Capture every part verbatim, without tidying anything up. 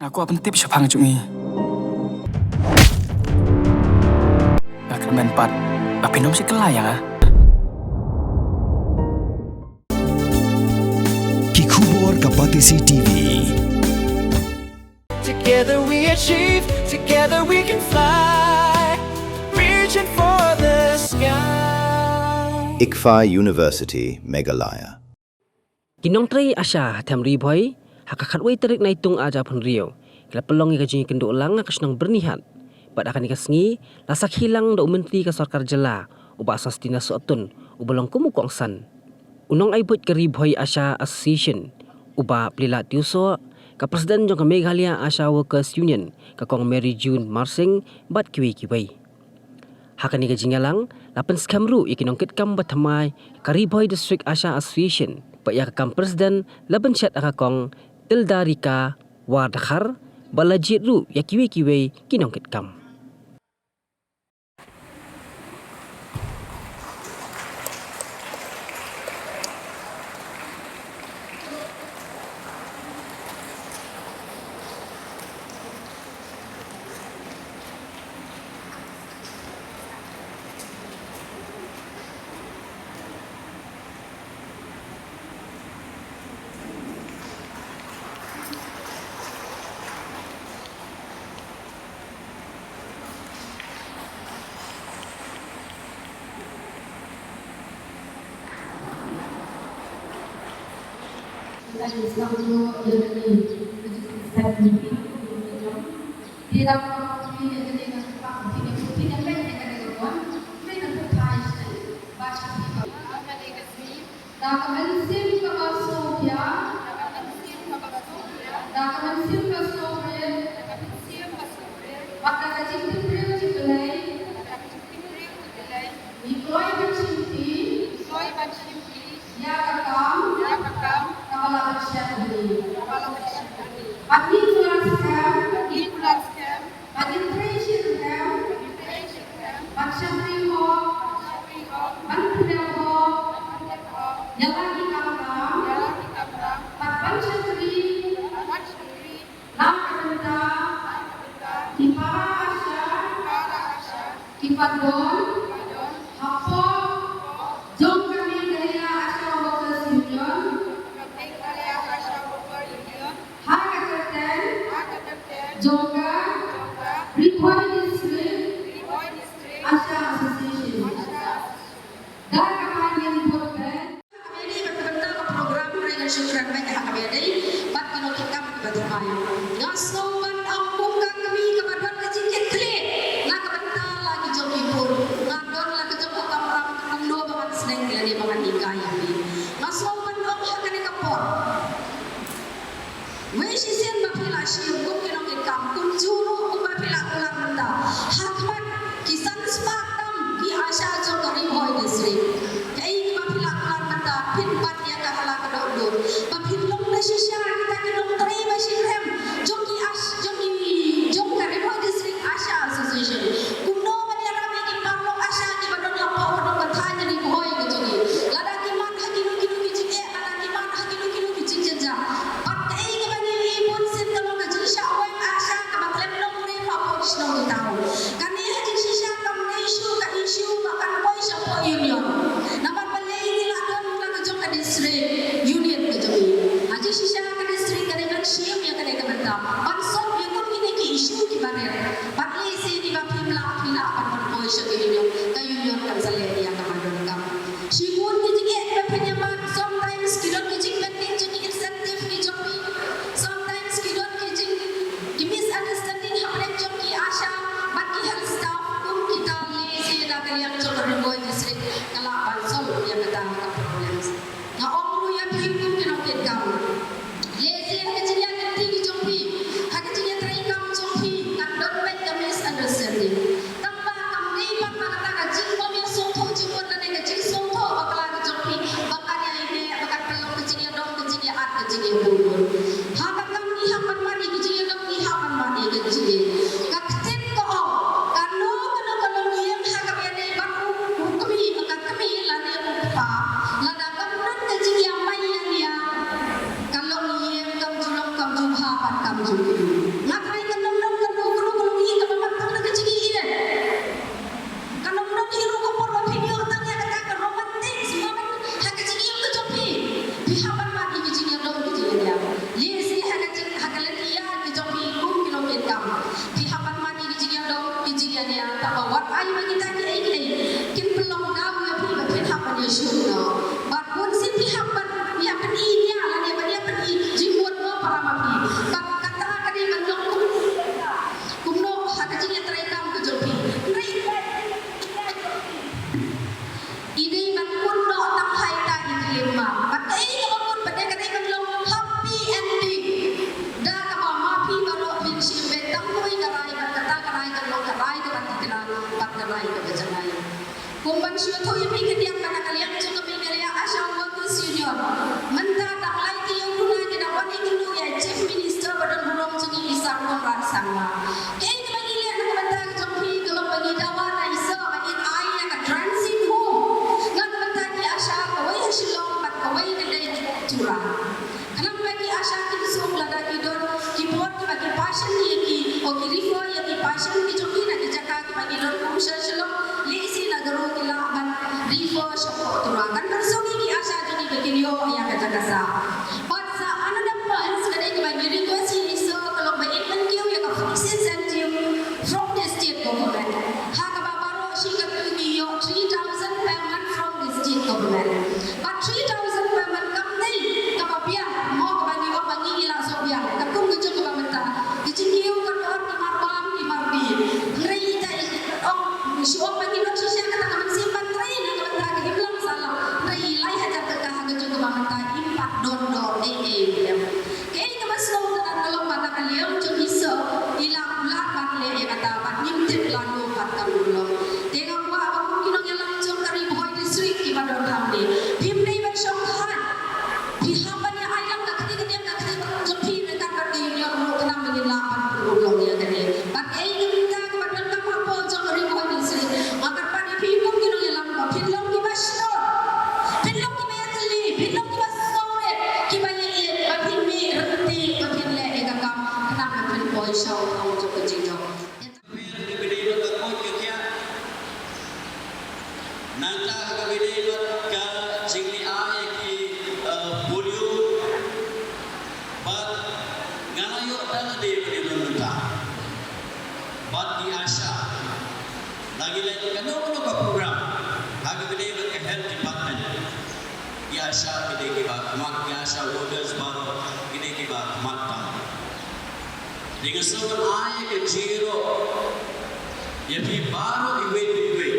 Nga kwah pyntip shaphang jong ngi. Nga kyrmen pat ba phin ym shim kylla ïa nga. Ki khubor ka Batesi T V. Together we achieve, together we can fly, reaching for the sky. ICFAI University, Meghalaya. Ki nongtrei ASHA ha them Ri Bhoi, ha ka khatwei tarik Naitung arhajar arphew hynriew, ki la pynlong ïa ka jingïakynduh lang ha ka shnong Byrnihat. Bad ha kane ka sngi, la sakhi lang da u Myntri ka Sorkar Jylla, u Bah Sosthenes Sohtun, uba long kum u kongsan. U nongai buit ka Ri Bhoi ASHA Association, u Bah Plielad Tiewsoh, ka President jong ka Meghalaya ASHA Workers Union, ka Kong Mary June Marsing, bad kiwei kiwei. Ha kane ka jingïalang, la pynskhem ruh ïa ki nongkitkam ba thymmai ka Ri Bhoi District ASHA Association, bad ïa ka kam President la pynshet ha ka Kong Tildarika Wardkhar, bad la jied ruh ïa kiwei kiwei ki nongkitkam. Da ka mynsiem kaba sngewphiah. Da ka mynsiem kaba sngewphiah. Da ka mynsiem kaba sngewrit. Da ka mynsiem kaba sngewrit. Bad da ka jingtip briew jingpynleit. Da ka jingtip briew jingpynleit. Ngi kloi ban shim ti. Ngi kloi ban shim ti. Ïa ka kam. Ïa ka kam. Kaba la pynshai ha ngi. Kaba la pynshai ha ngi. Bad ngi kular skhem. Bad ngi kular skhem. Ban trei shitrhem. Ban trei shitrhem. Ban shakri hok. Ban shakri hok. Ban pyndep hok. Ban pyndep hok. Ïa la ki kamram. Ïa la ki kamram. Bad ban shakri. Bad ban shakri. Na ka bynta. Na ka bynta. Ki para ASHA. Ki para ASHA. Kiba don. Kiba don. Hapoh. Jong ka Meghalaya ASHA Workers Union. Ka Meghalaya ASHA Workers Union. Ha ka kyrteng. Ha ka kyrteng. Jong ka. Jong ka. Ri Bhoi District. Ri Bhoi District. ASHA Association. ASHA Association. Da kaba ngin bud beit. Ha kaba ïadei bad ka bynta ka program, hynrei ngan shu kren beit ha kaba ïadei bad ki nongkitkam kiba thymmai. Nga sngew ban ong kum ka kmie kaba don ka jingkitkhlieh na ka bynta la ki jong ki khun. Nga don la ka jong ka kamram, kumno ba ngan sneng lane ba ngan hikai ïa ki. Nga sngew ban ong ha kane ka por. Wei shisien ba phi la shim kum ki nongkitkam, kumjuh ruh kumba phi la kular mynta. Ha khmat ki san spah tam ki ASHA jong ka Ri Bhoi District. Kaei kaba phi la kular mynta, phin bat ïa ka ha la ka dohnud. Ba phin long da shisha kita ki nongtrei ba shitrhem jong ki ash-, jong ki, jong ka Ri Bhoi District ASHA Association. Kumno ban ïarap ïa ki paralok ASHA kiba don hapoh ka dong ka thaiñ Ri Bhoi ka jong ngi. Lada ki mad ha kino kino ki jingeh, lada ki mad ha kino kino ki jingjynjar. Bad kaei kaba ngi ïohi bun sien ka long ka jingshah weng ASHA kaba khlem nongrim hapoh ki shnong ki thaw. Kane ha jingshisha kam dei shuh ka issue ba kan poi shapoh union. Namar balei ngi la don la ka jong ka district unit ka jong ngi. Ha jingshisha ka district ka dei ban shim ïa kane ka bynta. Ban solve ïa kum kine ki issue kiba rit. Bad lehse kiba phim lah phi lah ban pynpoi sha ka union. Ka union kan sa leh ïa kaba donkam. Shibun ki jingeh kiba phin ïa mad, sometimes ki don ki jingpending jong ki incentive ki jong ki. Sometimes ki don ki jing, ki misunderstanding hapdeng jong ki ASHA bad ki health staff, kum kita lehse da ka liang jong ka Ri Bhoi District ka lah ban solve ïa kata ka problems. Nga ong ruh ïa phi kum ki nongkitkam. Lehse ha ka jingïaid lynti ki jong phi, ha ka jingïatreikam jong phi, kan don Kum ban shu ïathuh ïa phi khyndiat ba na ka liang jong ka Meghalaya Asha Workers Union, mynta tang lai taïew khuna ngi da wan ïakynduh ïa Chief Minister ba don burom jong ngi, i Sir Conrad Sangma. Kaei kaba ngi leh na ka bynta ka jong phi ka long ba ngi dawa na i Sir ba in ai ïa ka transit home na ka bynta ki Asha, kawei ha Shillong bad kawei ka dei Tura. Khnang ba ki Asha kin suk lada ki don ki por kiba ki patient ïa ki, o ki refer ïa ki patient ki jong ki na ki jaka kiba ki don kum sha Shillong, lehse na Garo ki lah ban refer shapoh Tura. Kan pynsuk ïa ki Asha jong ki ba kin ïoh ïa ka jaka sah. Bad sa another points ka dei kaba ngi request ïa i Sir ka long ba in pynkiew ïa ka food incentive from the state government. Ha kaba baroh shi katto ngi ïoh three thousand payment from the state government. Bad three thousand payment kam dei kaba biang, mo kaba ngi ong ba ngi ngi la sop biang. Katkum ka jong kaba mynta. Ka jingkiew ka dor ki mar bam ki mar bi. Hynrei ita i ong shu ong ba ngi don shisha kata ka mynsiem ban trei na ka bynta ka imlang sahlang. Hynrei i lai hajar tyngka ha ka jong kaba mynta im pat don dor ei ei biang. Kaei kaba sngewtynnat ka long ba na ka liang jong i Sir i la kular ban leh ïa kata bad ngim tip lano pat kan long. Te nga kwah ba kum ki nongïalam jong ka Ri Bhoi District kiba don hangne, phim dei ban shong than. Phi hap ban ïa ai lang ka kti ka diang ka kti jong phi ryngkat bad ka union ruh khnang ba ngin lah ban pynlong ïa kane. Bad kaei ka bynta kaba donkam hapoh jong ka Ri Bhoi District, nga kyrpad ïa phi kum ki nongïalam ba phin long kiba shnong, phin long kiba ïatylli, phin long kiba sngewrit, kiba ïeit, ba phin mih ryntih, ba phin leh ïa ka kam khnang ba phin poi shaw ha ka jong ka jingjop. Nangta ha kaba ïadei bad ka jingleh ai ïa ki, eh, polio, bad nga la ïoh da lade ba dei don mynta bad ki Asha. La ngi leh kano kano ka program ha kaba ïadei bad ka health department, ki Asha ki dei kiba khmat, ki Asha workers baroh ki dei kiba khmat tam. Te nga sngew ban ai ïa ka jingïaroh ïa phi baroh iwei pa iwei,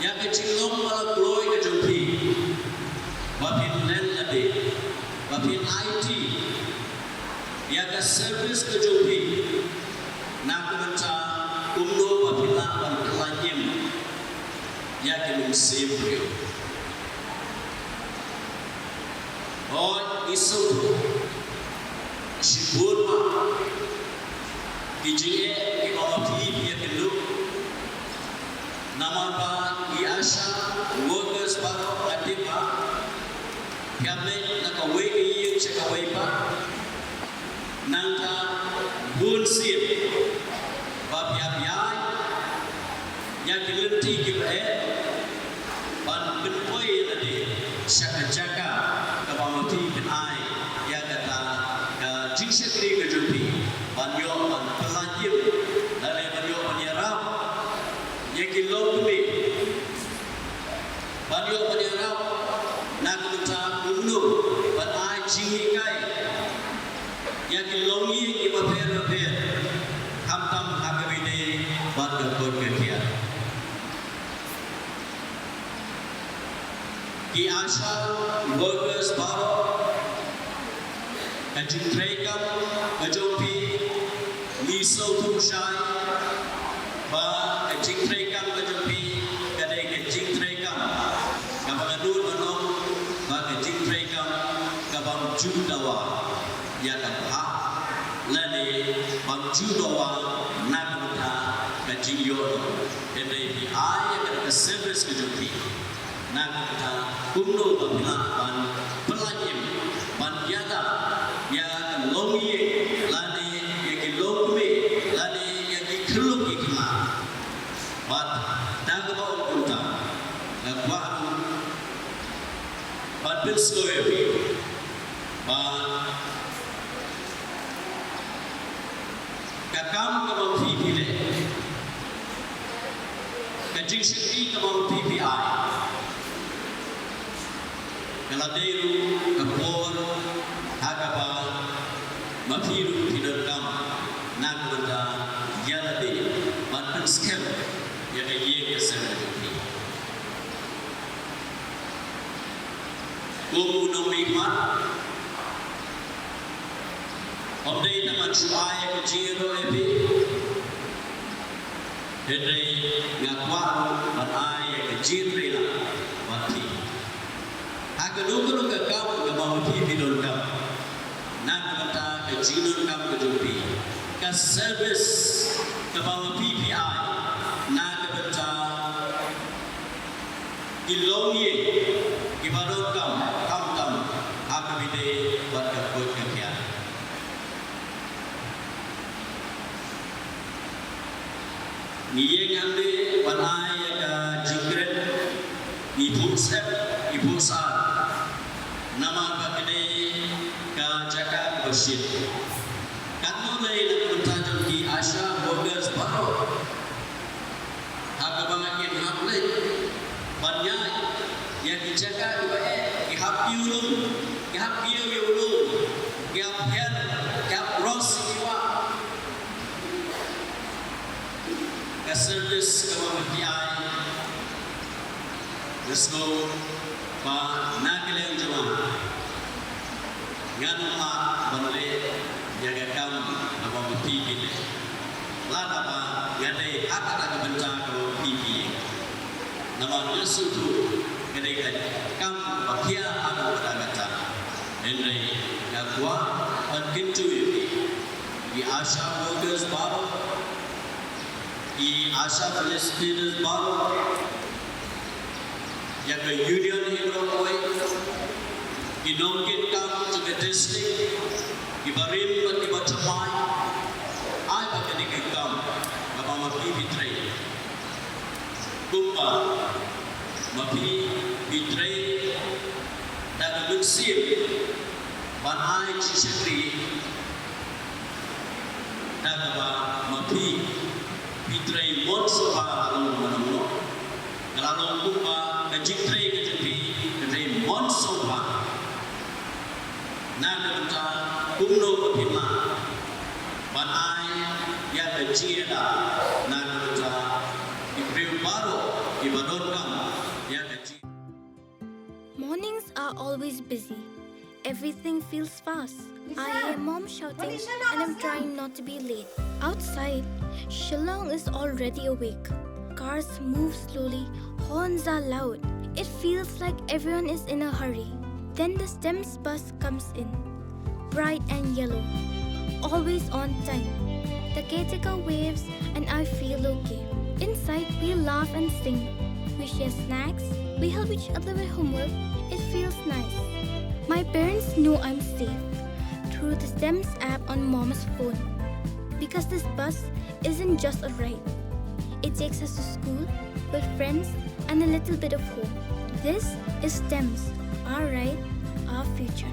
ïa ka jinglong ba la kloi ka jong phi, ba phin len lade, ba phin aiti ïa ka service ka jong phi, na ka bynta kumno ba phin lah ban pyllait im ïa ki mynsiem briew. Hooid, ngi sngewthuh shibun bha ki jingeh kiba ma phi phi ïakynduh. Namar ba ki Asha workers baroh nga tip ba phi ïa leit na kawei ka ïing sha kawei pat. Nangta bun sien ba phi ïa phi ïa ïa ki lynti kiba eh ban pynpoi ïa lade sha ka jaka kaba ma phi phin ai ïa kata ka jingshakri ka jong phi, ban ïoh ban pyllait im lane ban ïoh ban ïarap ïa ki longkmie. Ban ïoh ban ïarap na ka bynta kumno ban ai jinghikai ïa ki longïing kiba pher bapher, khamtam ha kaba ïadei bad ka koit ka khiah. Ki Asha workers baroh, ka jingtreikam ka jong phi, ngi sngewthuh shai ba ka jingtreikam ka jong phi ka dei ka jingtreikam kaba nga nud ban ong ba ka jingtreikam kabym ju dawa ïa ka bhah lane bym ju dawa na ka bynta ka jingïoh. Hynrei phi ai ïa ka service ka jong phi. Na ka bynta kumno ba phi lah ban pyllait im, ban ïada ïa ka longïing lane ïa ki longkmie lane ïa ki khyllung ki khynnah. Bad da kaba ong kumta, nga kwah ruh ban pynsngew ïa phi ba ka kam kaba ma phi phi leh, ka jingshakri kaba ma phi phi ai, ka la dei ruh ka por ha kaba ma phi ruh phi donkam na ka bynta ïa lade ban pynskhem ïa ka ïing ka sem ka jong phi. Kum u nongmihkhmat, ym dei tang ban shu ai ïa ka jingïaroh ïa phi, Hynrei nga kwah ruh ban ai ïa ka jingïatreilang bad phi ha kano kano ka kam kaba ma phi phi donkam. Na ka bynta ka jingdonkam ka jong phi, ka service kaba ma phi phi ai na ka bynta ki longïing kiba donkam, khamtam ha kaba ïadei bad ka koit ka khiah. Ngi ïeng hangne ban ai ïa ka jingkren, ngi buh step, ngi buh sar. Namar ba ka dei ka jaka kaba shit. Katno lei na ka bynta jong ki ASHA workers baroh ha kaba kin hap leit ban ïaid ïa ki jaka kiba eh, ki hap ïa u lum, ki hap ïa u lum, ki hap her, ki hap ros ki wah. Ka service kaba ma phi ai, nga sngew ba na ka liang jong nga ngan ym lah ban leh ïa ka kam kaba ma phi phi leh. Lada ba nga dei ha kata ka bynta kaba ma phi phi ïeng. Namar nga sngewthuh ka dei ka kam kaba khia ha kata ka bynta. Hynrei nga kwah ban kyntu ïa phi, ki ASHA workers baroh, ki ASHA facilitators baroh, ïa ka union hi baroh kawei, ki nongkitkam jong ka district, kiba rim bad kiba thymmai, ai ba kane ka kam kaba ma phi phi trei kumba ma phi phi trei da ka mynsiem ban ai jingshakri, da kaba ma phi phi trei mon sngewbha. Ka long kumno, ka la long kumba ka jingtrei ka jong phi ka trei mon sngewbha. Na ka bynta kumno ba phi lah ban ai ïa ka jingïada na ka bynta ki briew baroh kiba donkam ïa ka jing Mornings are always busy. Everything feels fast. I hear mom shouting and I'm trying not to be late. Outside, Shillong is already awake. Cars move slowly, horns are loud. It feels like everyone is in a hurry. Then the STEMS bus comes in, bright and yellow, always on time. The caretaker waves and I feel okay. Inside, we laugh and sing. We share snacks. We help each other with homework. It feels nice. My parents know I'm safe through the STEMS app on mom's phone. Because this bus isn't just a ride, it takes us to school, with friends, and a little bit of home. This is STEMS, our ride, our future.